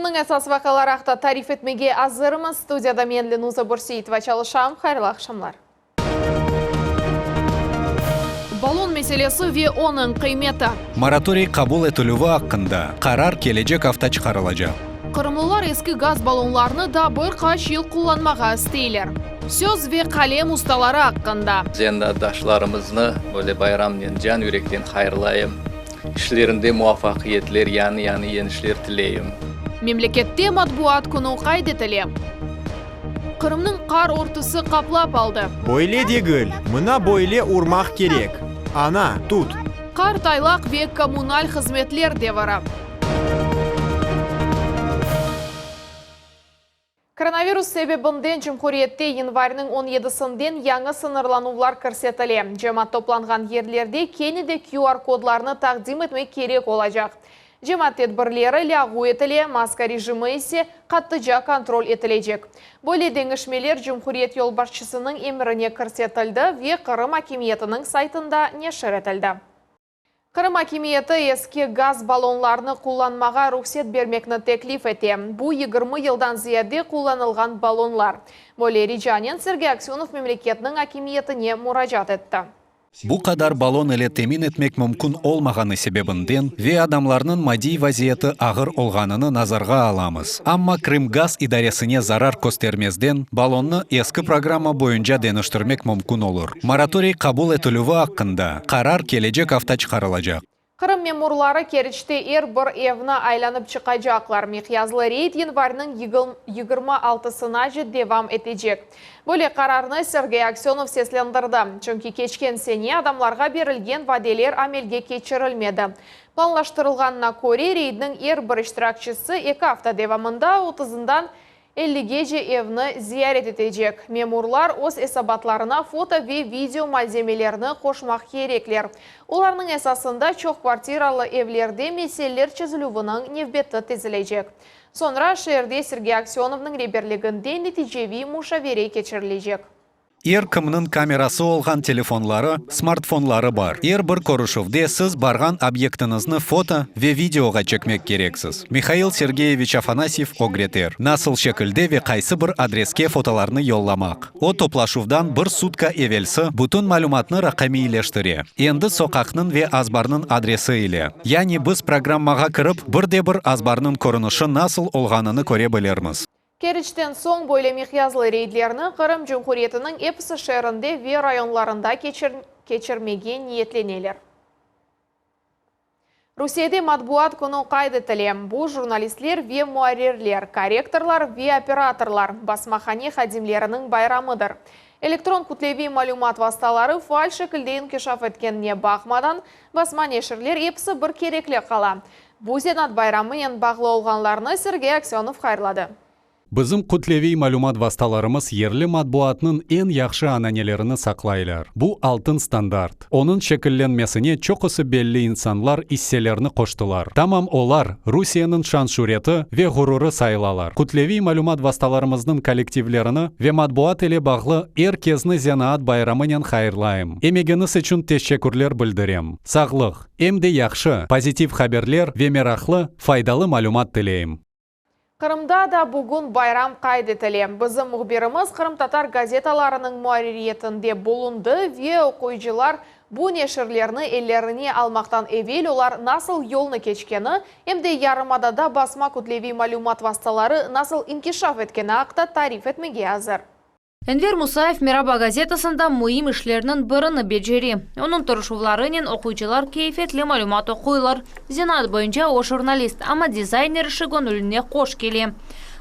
Künniñ esas vaqiaları aqta tarif etmege azırmız. Studiyada men, Lenuza Börseitova, çalışam. Hayırlı aqşamlar. Ballon meselesi ve onıñ qıymeti. Moratoriy qabul etilüvi aqqında qarar kelecek afta çıqarılacaq. Qırımlılar eski gaz ballonlarını daa bir qaç yıl qullanmağa isteyler. Söz ve qalem ustaları aqqında. Zenaatdaşlarımıznı böyle bayramnen can-yürekten hayırlayım. İşlerinde muvafaqiyetler, yañı-yañı yeñişler tileyim. Memlekette Matbuat künü qayd etile. Qırımnıñ qar örtüsi qaplap aldı. Böyle degil, mına böyle urmaq kerek. Ana, tut. Qar taylaq ve kommunal hızmetler deviri. Koronavirus sebebinden cumhuriyette yanvarniñ on yedisinden yañı sıñırlanuvlar kirsetile. Cemaat toplanğan yerlerde kene de QR-kodlarnı taqdim etmek kerek olacaq. Cemaat tedbirleri lâğu etile, maska rejimi ise qattıca kontrol etilecek. Böyle deñişmeler cumhuriyet yolbaşçısınıñ emrine kirsetildi ve Qırım akimiyetiniñ saytında neşir etildi. Qırım akimiyeti eski gaz ballonlarını qullanmağa ruhset bermekni teklif ete. Bu, 20 yıldan ziyade qullanılğan ballonlar. Böyle ricanen Sergey Aksönov memleketniñ akimiyetine muracaat etti. Bu qadar ballon ile temin etmek mümkün olmağanı sebebinden ve adamlarnıñ maddiy vaziyeti ağır olğanını nazarğa alamız. Amma Krımgaz idaresine zarar köstermezden ballonnı eski programma boyunca deñiştirmek mümkün olur. Moratoriy qabul etilüvi aqqında qarar kelecek afta çıqarılacaq. Qırım memurları Keriçte er bir evni aylanıp çıqacaqlar. Miqyaslı reyd yanvarniñ 26-sınace devam etecek. Böyle qararnı Sergey Aksönov seslendirdi, çünki keçken sene adamlarğa berilgen vadeler amelge keçirilmedi. Planlaştırılğanına köre, reydniñ er bir iştirakçisi eki afta devamında otuzından elligece evni ziyaret etecek. Memurlar öz esabatlarına foto ve video malzemelerini qoşmaq kerekler. Olarnıñ esasında çoqkvartiralı evlerde meseleler çezilüviniñ nevbeti tizilecek. Soñra şeerde Sergey Aksönovnıñ reberliginde neticeviy muşavere keçirilecek. Er kimniñ kamerası olğan telefonları, smartfonları bar. Er bir körüşüvde siz barğan obyektiñizni foto ve videoğa çekmek kereksiz. Mihail Sergeyeviç Afanasyev ögreter, nasıl şekilde ve qaysı bir adreske fotolarnı yollamaq. O, toplaşuvdan bir sutka evelsi bütün malümatnı raqamiyleştire, endi soqaqnıñ ve azbarnıñ adresi ile. Yani biz programmağa kirip, bir de bir azbarnıñ körünişi nasıl olğanını köre bilirmiz. Keriçten soñ böyle miqyaslı reydlerni Qırım Cumhuriyetiniñ episi şeerinde ve rayonlarında keçirmege niyetleneler. Rusiyede Matbuat künü qayd etile. Bu, jurnalistler ve muarrirler, korrektorlar ve operatorlar, basmahane hadimleriniñ bayramıdır. Elektron kütleviy malümat vastaları faal şekilde inkişaf etkenine baqmadan, basma neşirler episi bir kerekli qala. Bu zenaat bayramınen bağlı olğanlarnı Sergey Aksönov hayırladı. Bizim kütleviy malümat vastalarımız yerli matbuatnıñ eñ yahşı ananelerini saqlaylar. Bu altın standart. Onıñ şekillenmesine çoqusı belli insanlar isselerini qoştılar. Tamam olar Rusiyeniñ şan-şüreti ve ğururı sayılalar. Kütleviy malümat vastalarımıznıñ kollektivlerini ve matbuat ile bağlı er kezni zenaat bayramınen hayırlayım. Emegiñiz içün teşekkürler bildirem. Sağlıq, em de yahşı, pozitiv haberler ve meraqlı, faydalı malümat tileyim. Qırımda da bugün bayram qayd etile. Bizim mühbirimiz qırımtatar gazetalarınıñ muarririyetinde bulundı ve oquyıcılar bu neşirlerni ellerine almaqtan evel olar nasıl yolnı keçkeni, em de yarımadada basma kütleviy malümat vastaları nasıl inkişaf etkeni aqta tarif etmege azır. Enver Musayev Meraba gazetasında müim işlerniñ birini becere. Onıñ tırışuvlarınen oquyıcılar keyfetli malümat oquylar. Zenaat boyunca o jurnalist, amma dizayner işi göñüline hoş kele.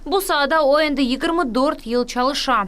Bu saada o endi 24 yıl çalışa.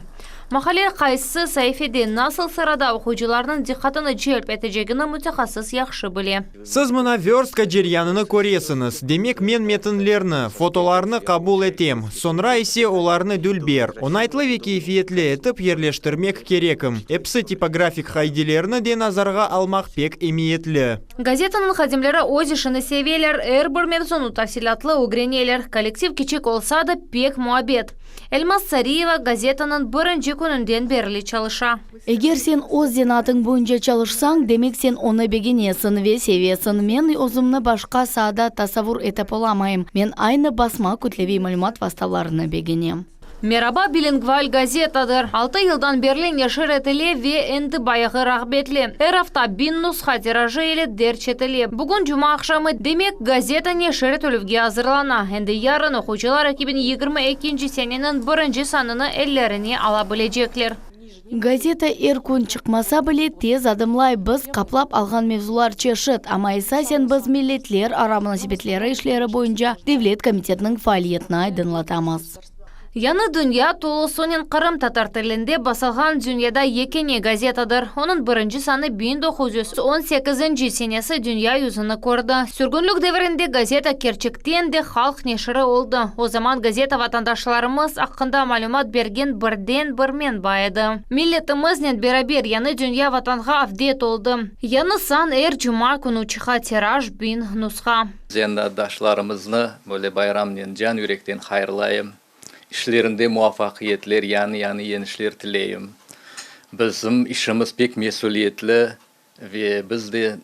Maqale qaysı saifede, nasıl sırada oquyıcılarnıñ diqqatını celp etecegini mütehassıs yahşı bile. Siz mına vörstka ceryanını köresiñiz. Demek, men metinlerni, fotolarnı qabul etem, soñra ise olarnı dülber, oñaytlı ve keyfiyetli etip yerleştirmek kerekim. Episi tipografik qaidelerni de nazarğa almaq pek emiyetli. Gazetanıñ hadimleri öz işini seveler, er bir mevzunı tafsilâtlı ögreneler. Kollektiv kiçik olsa da, pek muabbet. Elmaz Sariyeva gazetanıñ birinci kününden berli çalışa. Eger sen öz zenaatıñ boyunca çalışsañ, demek sen onı begenesiñ ve sevesiñ. Men özümni başqa saada tasavvur etip olamayım. Men aynı basma kütleviy malümat vastalarını begenem. Meraba bilingval gazetadır. Altı yıldan berli neşir etile ve endi bayağı rağbetli. Er afta biñ nusha tirajı ile derc etile. Bugün cuma aqşamı, demek, gazeta neşir etilüvge azırlana. Endi yarın oquyıcılar 2022 seneniñ birinci sanını ellerine ala bilecekler. Gazeta er kün çıqmasa bile, tez adımlay. Biz qaplap alğan mevzular çeşit, amma esasen biz milletlerara munasebetleri işleri boyunca devlet komitetiniñ faaliyetini aydınlatamız. Yañı dünya tolusınen qırımtatar tilinde basılğan dünyada yekâne gazetadır. Onıñ birinci sanı 1918 senesi dünya yüzüni kördi. Sürgünlik devirinde gazeta kerçekten de halq neşiri oldı. O zaman gazeta vatandaşlarımız aqqında malümat bergen birden bir menba edi. Milletimiznen beraber Yañı dünya Vatanğa avdet oldı. Yañı san er cuma künü çıqa, tiraj, biñ nusha. Zenaatdaşlarımıznı böyle bayramnen can yürekten hayırlayım. İşlerinde muvafaqiyetler, yañı-yañı yeñişler tileyim. Bizim işimiz pek mesüliyetli ve biz de,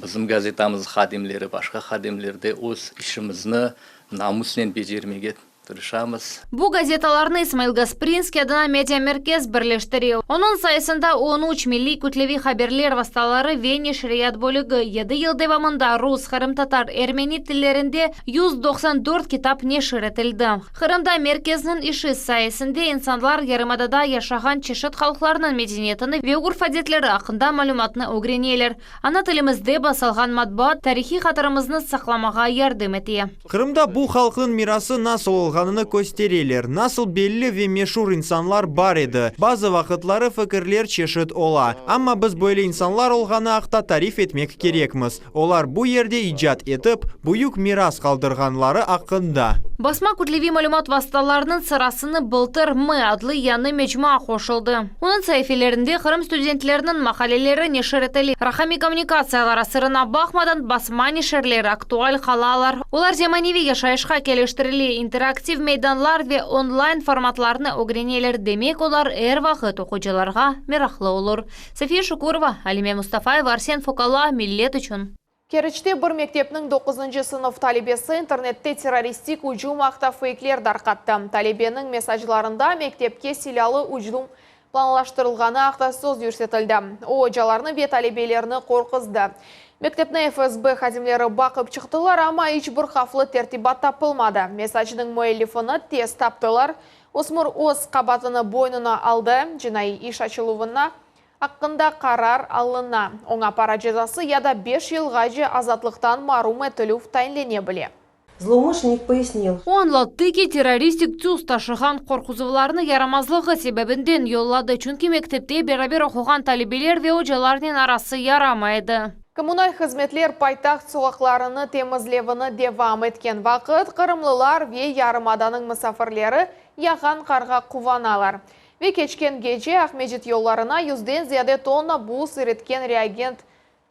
bizim gazetamız hadimleri, başqa hadimler de öz işimizni namusnen becermege tırışamız. Bu gazetalarnı İsmail Gasprinskiy adına mediamerkez birleştire. Onıñ sayesinde on üç milliy kütleviy haberler vastaları ve neşriyat bölügi yedi yıl devamında rus, qırımtatar, ermeni tillerinde 194 kitap neşir etildi. Qırımda merkezniñ işi sayesinde insanlar yarımadada yaşağan çeşit halqlarnıñ medeniyetini ve urf-adetleri aqqında malümatnı ögreneler. Ana tilimizde basılğan matbuat tarihiy hatırımıznı saqlamağa yardım ete. Qırımda bu halqnıñ mirası nasıl olğanını köstereler, nasıl belli ve meşur insanlar bar edi. Bazı vaqıtları fikirler çeşit ola, amma biz böyle insanlar olğanı aqta tarif etmek kerekmiz, olar bu yerde icat etip, büyük miras qaldırğanları aqqında. Basma kütleviy malümat vastalarınıñ sırasına bıltır M adlı yañı mecmua qoşuldı. Onıñ saifelerinde Qırım studentleriniñ maqaleleri neşir etile. Raqamiy kommunikatsiyalar asırına baqmadan, basma neşirleri aktual qalalar. Olar zemaneviy yaşayışqa keliştirile, interaktiv meydanlar ve onlayn formatlarnı ögreneler, demek olar er vaqıt oquyıcılarğa meraqlı olur. Safiye Şukurova, Alime Mustafayeva, Arsen Fokala, Millet içün. Keriçte bir mektepniñ doquzıncı sınıf talebesi internette terroristik ücüm aqta feykler darqattı. Talebeniñ mesaclarında mektepke silâlı ücüm planlaştırılğanı aqta söz yürsetildi. O, ocalarnı ve talebelerni qorquzdı. Mektepni FSB hadimleri baqıp çıqtılar, amma iç bir havflı tertibat tapılmadı. Mesacnıñ müellifini tez taptılar. Ösmür öz qabaatını boynuna aldı, cinaiy iş açıluvına aqqında qarar alına. Oña para cezası ya da beş yılğace azatlıqtan marum etilüv tayinlene bile. Zloumышленник пояснил. O añlattı ki, terroristik tüs taşığan qorquzuvlarnı yaramazlığı sebebinden yolladı, çünki mektepte beraber oquğan talebeler ve ocalarnen arası yaramay edi. Kommunal hızmetler paytaht soqaqlarını temizlevini devam etken vaqıt, qırımlılar ve yarımadanıñ musafirleri yağğan qarğa quvanalar. Ve keçken gece Aqmescit yollarına yüzden ziyade tonna buz iritken reagent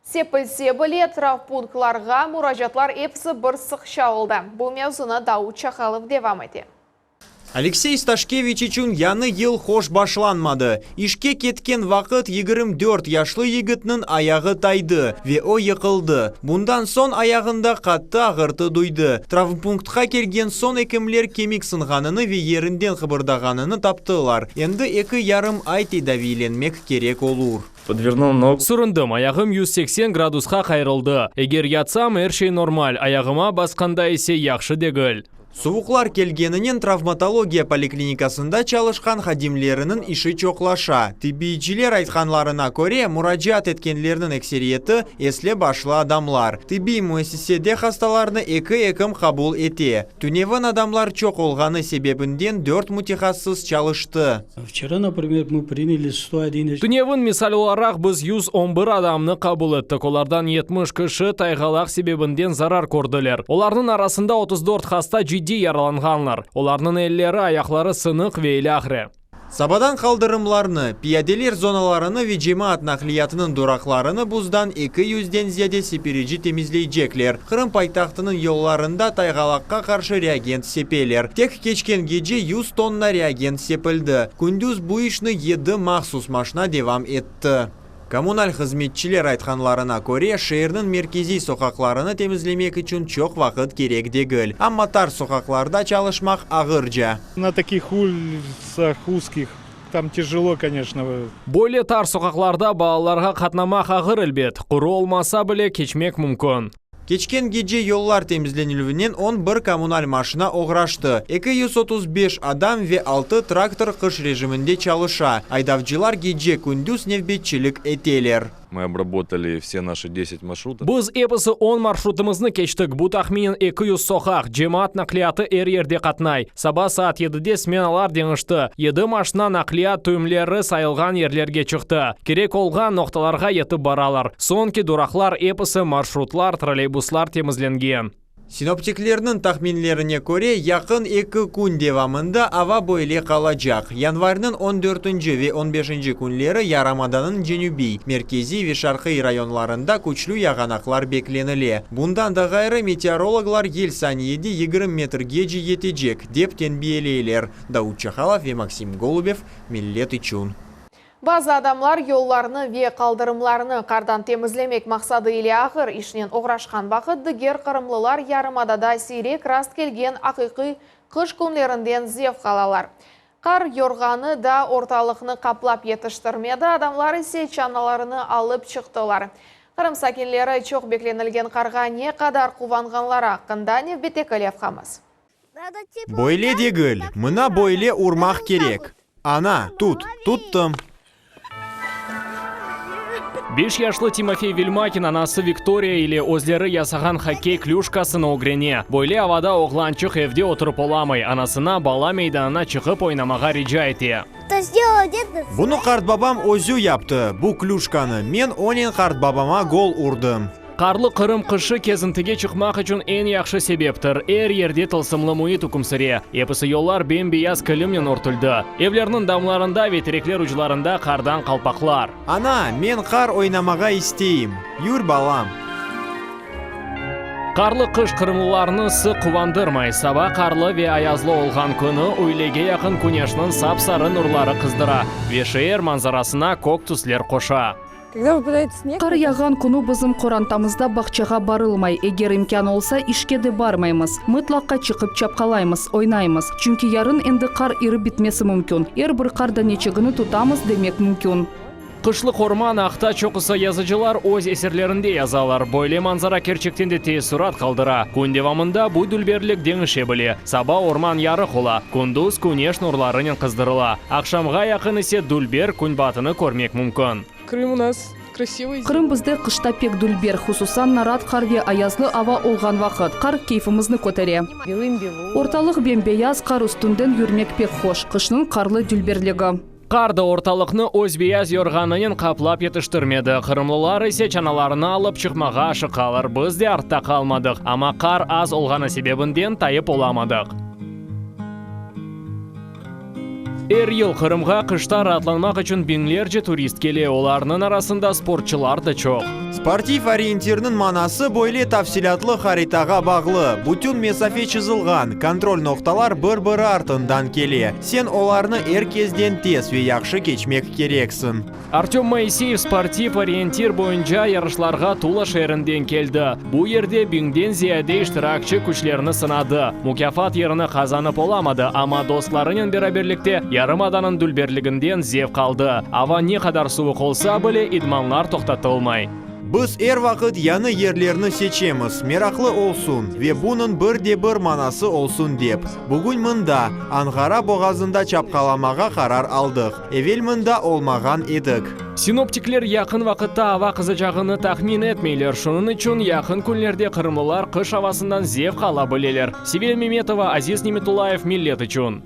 sepilse bile, travmpunktlarğa muracaatlar episi bir sıqça oldı. Bu mevzunı Daud Çakalov devam ete. Aleksey Staşkeviç içün yañı yıl hoş başlanmadı. İşke ketken vaqıt 24 yaşlı yigitniñ ayağı taydı ve o yıqıldı. Bundan soñ ayağında qattı ağırtı duydı. Travmpunktqa kelgen soñ ekimler kemik sınğanını ve yerinden qıbırdağanını taptılar. Endi eki yarım ay tedaviylenmek kerek olur. Podvernul nogу. Süründim, ayağım 180 gradusqa qayırıldı. Eger yatsam, er şey normal, ayağıma basqanda ise yahşı degil. Suvuqlar kelgeninen travmatologiya poliklinikasında çalışqan hadimleriniñ işi çoqlaşa. Tibbiyciler aytqanlarına köre, muracaat etkenlerniñ ekseriyeti esli-başlı adamlar. Tibbiy müessisede hastalarnı eki ekim qabul ete. Tünevin adamlar çoq olğanı sebebinden dört mütehassıs çalıştı. Вчера, например, мы приняли 101 Tünevin misal olaraq biz 111 adamnı qabul ettik. Olardan 70 kişi tayğalaq sebebinden zarar kördiler. Olarnıñ arasında 34 hasta ciddiy yaralanğanlar. Olarnıñ elleri, ayaqları sınıq ve ilâhre. Sabadan qaldırımlarnı, piyadeler zonalarını ve cemaat naqliyatınıñ duraqlarını buzdan eki yüzden ziyade sipirici temizleycekler. Qırım paytahtınıñ yollarında tayğalaqqa qarşı reagent sepeler. Tek keçken gece yüz tonna reagent sepildi. Kündüz bu işni yedi mahsus maşna devam etti. Kommunal hızmetçiler aytqanlarına köre, şeerniñ merkeziy soqaqlarını temizlemek içün çoq vaqıt kerek degil. Amma tar soqaqlarda çalışmaq ağırca. Na takih ulitsah uzkih tam tejelo, koneçno. Böyle tar soqaqlarda balalarğa qatnamaq ağır, elbet. Quru olmasa bile, keçmek mümkün. Keçken gece yollar temizlenilüvinen on bir kommunal maşina oğraştı. 235 adam ve altı traktor qış rejiminde çalışa. Aydavcılar gece-kündüz nevbetçilik eteler. Мы обработали все наши deset marşrutov. Biz episi on marşrutımıznı keçtik, bu tahminen 200 soqaq, cemaat naqliyatı er yerde qatnay. Saba saat yedide smenalar deñişti, yedi maşna naqliyat tüyümleri sayılğan yerlerge çıqtı, kerek olğan noqtalarğa yetip baralar. Soñki duraqlar, episi marşrutlar, trolleybuslar temizlengen. Sinoptiklerniñ tahminlerine köre, yaqın eki kün devamında ava böyle qalacaq, yanvarniñ on dörtünci ve on beşinci künleri yarımadanıñ cenübiy, merkeziy ve şarqiy rayonlarında küçlü yağanaqlar beklenile. Bundan da ğayrı, meteorologlar yel saniyede 20 metrgece yetecek, dep tenbiyeleyler. Daud Çahalov ve Maksim Golubev, Millet içün. Bazı adamlar yollarnı ve qaldırımlarnı qardan temizlemek maqsadı ile ağır işnen oğraşqan vaqıt, diger qırımlılar yarımadada siyrek rast kelgen aqiqiy qış künlerinden zevq alalar. Qar yorğanı da ortalıqnı qaplap yetiştirmedi, adamlar ise çanalarını alıp çıqtılar. Qırım sakinleri çoq beklenilgen qarğa ne qadar quvanğanları aqqında nevbetteki levhamız. Böyle degil, mına böyle urmaq kerek. Ana, tut, tuttım. Beş yaşlı Timofey Vilmakin anası Viktoriya ile özleri yasağan hokkey klüşkasını ögrene. Böyle avada oğlançıq evde oturıp olamay, anasına bala meydanına çıqıp oynamağa rica ete. Bunı qartbabam özü yaptı, bu klüşkanı. Men onen qartbabama gol urdım. Qarlı Qırım qışı kezintige çıqmaq içün eñ yahşı sebeptir. Er yerde tılsımlı müit üküm süre. Episi yollar bem-beyaz kilimnen örtüldi. Evlerniñ damlarında ve terekler uclarında qardan qalpaqlar. Ana, men qar oynamağa isteyim. Yür, balam. Qarlı qış qırımlılarnı sıq quvandırmay. Saba qarlı ve ayazlı olğan künü üylege yaqın küneşniñ sap-sarı nurları qızdıra ve şeer manzarasına kök tüsler qoşa. Qar yağğan künü bizim qorantamızda bağçağa barılmay, eger imkân olsa, işke de barmaymız. Mıtlaqqa çıqıp çapqalaymız, oynaymız. Çünki yarın endi qar irip bitmesi mümkün. Er bir qar daneçigini tutamız demek mümkün. Qışlıq orman aqta çoqusı yazıcılar öz eserlerinde yazalar. Böyle manzara kerçekten de teessurat qaldıra. Kün devamında bu dülberlik deñişe bile. Saba orman yarıq ola, kündüz küneş nurlarınen qızdırıla, aqşamğa yaqın ise dülber künbatını körmek mümkün. Krım u nas krasivıy. Qırım bizde qışta pek dülber, hususan narat qar ve ayazlı ava olğan vaqıt. Qar keyfimizni kötere. Ortalıq bem-beyaz, qar üstünden yürmek pek hoş. Qışnıñ qarlı dülberligi. Qar da ortalıqnı öz beyaz yorğanınen qaplap yetiştirmedi. Qırımlılar ise çanalarını alıp çıqmağa aşıqalar. Biz de artta qalmadıq, amma qar az olğanı sebebinden tayıp olamadıq. Er yıl Qırımğa qışta raatlanmaq içün biñlerce turist kele, olarnıñ arasında sportçılar da çoq. Sportiv oriyentirniñ manası böyle tafsilâtlı haritağa bağlı, bütün mesafe çızılğan, kontrol noqtalar bir-biri artından kele, sen olarnı er kezden tez ve yahşı keçmek kereksiñ. Artöm Moiseyev sportiv oriyentir boyunca yarışlarğa Tula şeerinden keldi. Bu yerde biñden ziyade iştirakçi küçlerini sınadı. Mukâfat yerini qazanıp olamadı, amma dostlarınen beraberlikte yarımadanıñ dülberliginden zevq aldı. Ava ne qadar suvuq olsa bile, idmanlar toqtatılmay. Biz er vaqıt yañı yerlerni seçemiz, meraqlı olsun ve bunıñ bir de bir manası olsun dep. Bugün mında, Anğara boğazında çapqalamağa qarar aldıq. Evel mında olmağan edik. Sinoptikler yaqın vaqıtta ava qızacağını tahmin etmeyler, şunıñ içün yaqın künlerde qırımlılar qış avasından zevq ala bileler. Sevel Memetova, Aziz Nemetullayev, Millet içün.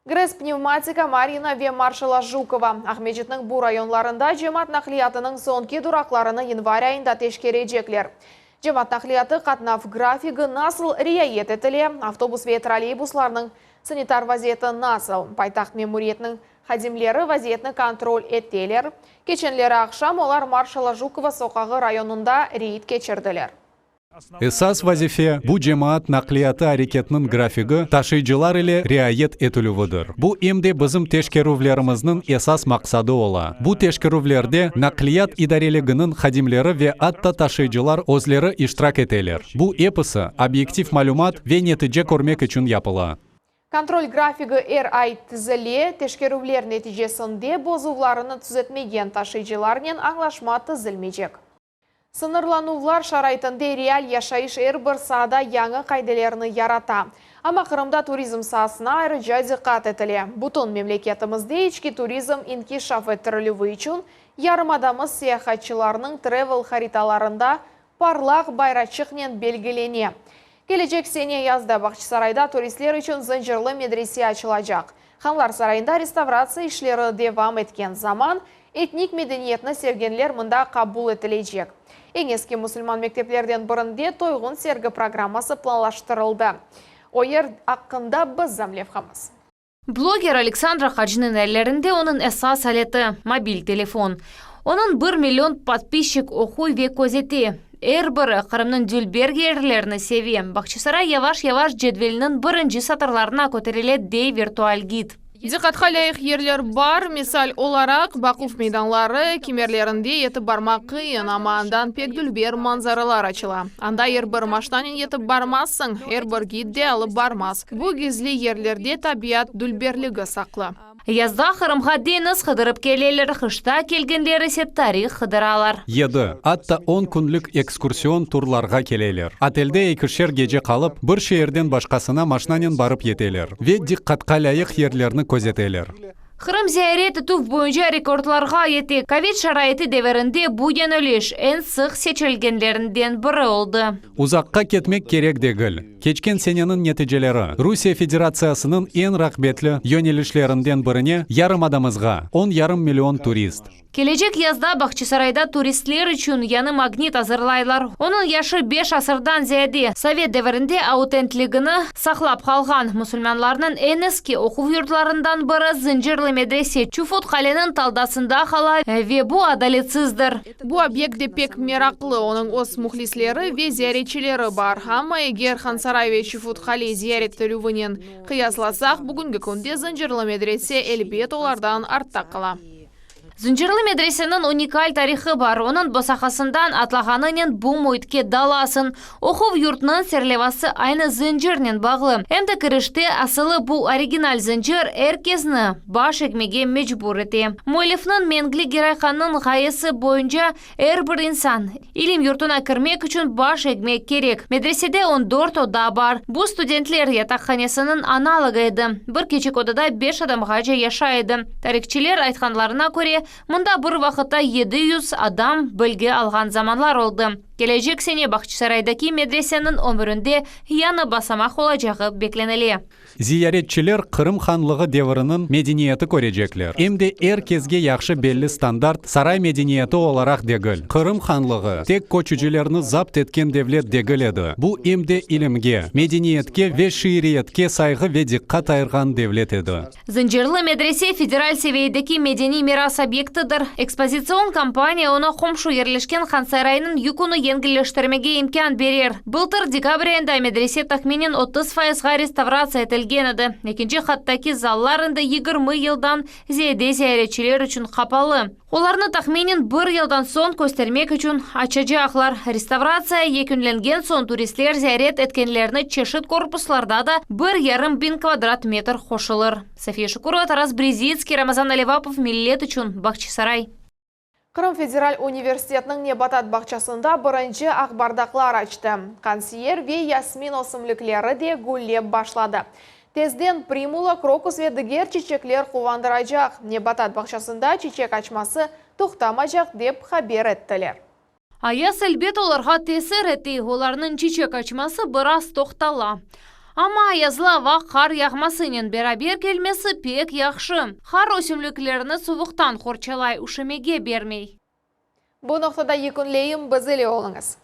GRES, Pnevmatika, Maryino ve Marşala Jukova. Aqmescitniñ bu rayonlarında cemaat naqliyatınıñ soñki duraqlarını yanvar ayında teşkerecekler. Cemaat naqliyatı qatnav grafigi nasıl riayet etile, avtobus ve trolleybuslarnıñ. Sanitar vaziyeti nasıl? Paytaht memuriyetiniñ hadimleri vaziyetni kontrol eteler. Keçenleri aqşam olar Marşala Jukova soqağı rayonında reyd keçirdiler. Esas vazife, bu cemaat naqliyatı areketiniñ grafigi taşıyıcılar ile riayet etilüvidir. Bu em de bizim teşkerüvlerimizniñ esas maqsadı ola. Bu teşkerüvlerde naqliyat idareliginiñ hadimleri ve atta taşıyıcılar özleri iştirak eteler. Bu episi, obyektiv malümat ve netice körmek içün yapıla. Kontrol grafigi er ay tizile, teşkerüvler neticesinde bozuvlarını tüzetmegen taşıyıcılarnen añlaşma tizilmeycek. Sıñırlanuvlar şaraitinde real yaşayış er bir saada yañı qaidelerni yarata. Amma Qırımda turizm saasına ayrıca diqqat etile. Bütün memleketimizde içki turizm inkişaf ettirilüvi içün yarımadamız seyahatçılarnıñ travel haritalarında parlaq bayraçıqnen belgilene. Kelecek sene yazda Bağçasarayda turistler içün Zıncırlı medrese açılacaq. Hanlar sarayında restavratsiya işleri devam etken zaman, etnik medeniyetni sevgenler mında qabul etilecek. Eñ eski musulman mekteplerden birinde toyğun sergi programması planlaştırıldı. O yer aqqında bizim levhamız. Bloger Aleksandra Hacınıñ ellerinde onıñ esas aleti, mobil telefon. Onıñ bir million podpisçik oquy ve közete. Er biri Qırımnıñ dülber yerlerini seve. Bağçasaray yavaş-yavaş cedvelniñ birinci satırlarına köterile, dey virtual gid. Diqqatqa lâyıq yerler bar, misal olaraq, baquv meydanları, kimerlerinde yetip barmaq qıyın, amma andan pek dülber manzaralar açıla. Anda er bir maşnanen yetip barmazsıñ, er bir gid de alıp barmaz. Bu gizli yerlerde tabiat dülberligi saqlı. Yazda Qırımğa deñiz qıdırıp keleler, qışta kelgenler ise tarih qıdıralar. Yedi, atta on künlük ekskursion turlarğa keleler. Otelde ekişer gece qalıp, bir şeerden başqasına maşnanen barıp yeteler ve diqqatqa lâyıq yerlerni közeteler. Qırım ziyaret etüv boyunca rekordlarğa yete. Kovid şaraiti devirinde bu yöneliş eñ sıq seçilgenlerinden biri oldı. Uzaqqa ketmek kerek degil. Keçken seneniñ neticeleri, Rusiye Federatsiyasınıñ eñ raqbetli yönelişlerinden birine, yarımadamızğa, on yarım million turist. Kelecek yazda Bağçasarayda turistler içün yañı magnit azırlaylar. Onıñ yaşı beş asırdan ziyade, sovet devirinde autentligini saqlap qalğan. Musulmanlarnıñ eñ eski oquv yurtlarından biri Zıncırlı medrese Çufut Qaleniñ taldasında qala ve bu adaletsizdir. Bu obyekt de pek meraqlı, onıñ öz mühlisleri ve ziyaretçileri bar. Amma eger Hansaray ve Çufut Qale ziyaret etilüvinen qıyaslasaq, bugünki künde Zıncırlı medrese elbet olardan artta qala. Zıncırlı medreseniñ unikal tarihı bar, onıñ bosağasından atlağanınen bu müitke dalasıñ. Oquv yurtnıñ serlevası aynı zıncırnen bağlı. Em de kirişte asılı bu original zıncır er kesni baş egmege mecbur ete. Müellifniñ Mengli Geraykannıñ ğayesi boyunca Er bir insan, ilim yurtuna kirmek içün baş egmek kerek. Medresede on dört oda bar. Bu studentler yataqhanesiniñ analogı edi. Bir kiçik odada beş adamğace yaşay edi. Tarihçiler aytqanlarına köre, mında bir vaqıtta 700 adam bilgi alğan zamanlar oldı. Kelecek sene Bağçasaraydaki medreseniñ ömürinde yañı basamaq olacağı beklenile. Ziyaretçiler Qırım hanlığı deviriniñ medeniyeti körecekler, em de er kesge yahşı belli standart saray medeniyeti olaraq degil. Qırım hanlığı, tek köçücilerni zapt etken devlet degil edi, bu em de ilimge, medeniyetke ve şiiriyetke sayğı ve diqqat ayırğan devlet edi. Zıncırlı medrese federal seviyedeki medeniy miras obyektidir. Ekspozitsion kampaniya oña qomşu yerleşken Hansaraynıñ yüküni yengilleştirmege imkân berer. Bıltır dekabr ayında medrese tahminen 30 fayızğa restavratsiya etilgen edi. Ekinci qattaki zallar endi 20 yıldan ziyade ziyaretçiler içün qapalı. Olarnı tahminen bir yıldan soñ köstermek içün açacaqlar. Restavratsiya yekünlengen soñ turistler ziyaret etkenlerni çeşit korpuslarda da bir yarım biñ kvadrat metr qoşulır. Safiye Şukurova, Taras Brezitskiy, Ramazan Alevapov, Millet içün, Bağçasaray. Qırım federal universitetiniñ nebatat bağçasında birinci aqbardaqlar açtı. Qansiyer ve yasmin ösümlikleri de güllep başladı. Tezden primula, krokus ve diger çiçekler quvandıracaq. Nebatat bağçasında çiçek açması toqtamacaq, dep haber ettiler. Ayaz elbet olarğa tesir ete, olarnıñ çiçek açması biraz toqtala. Amma ayazlı ava qar yağmasınen beraber kelmesi pek yahşı. Qar ösümliklerni suvuqtan qorçalay, üşümege bermey. Bu noqtada yekünleyim, biz ile oluñız.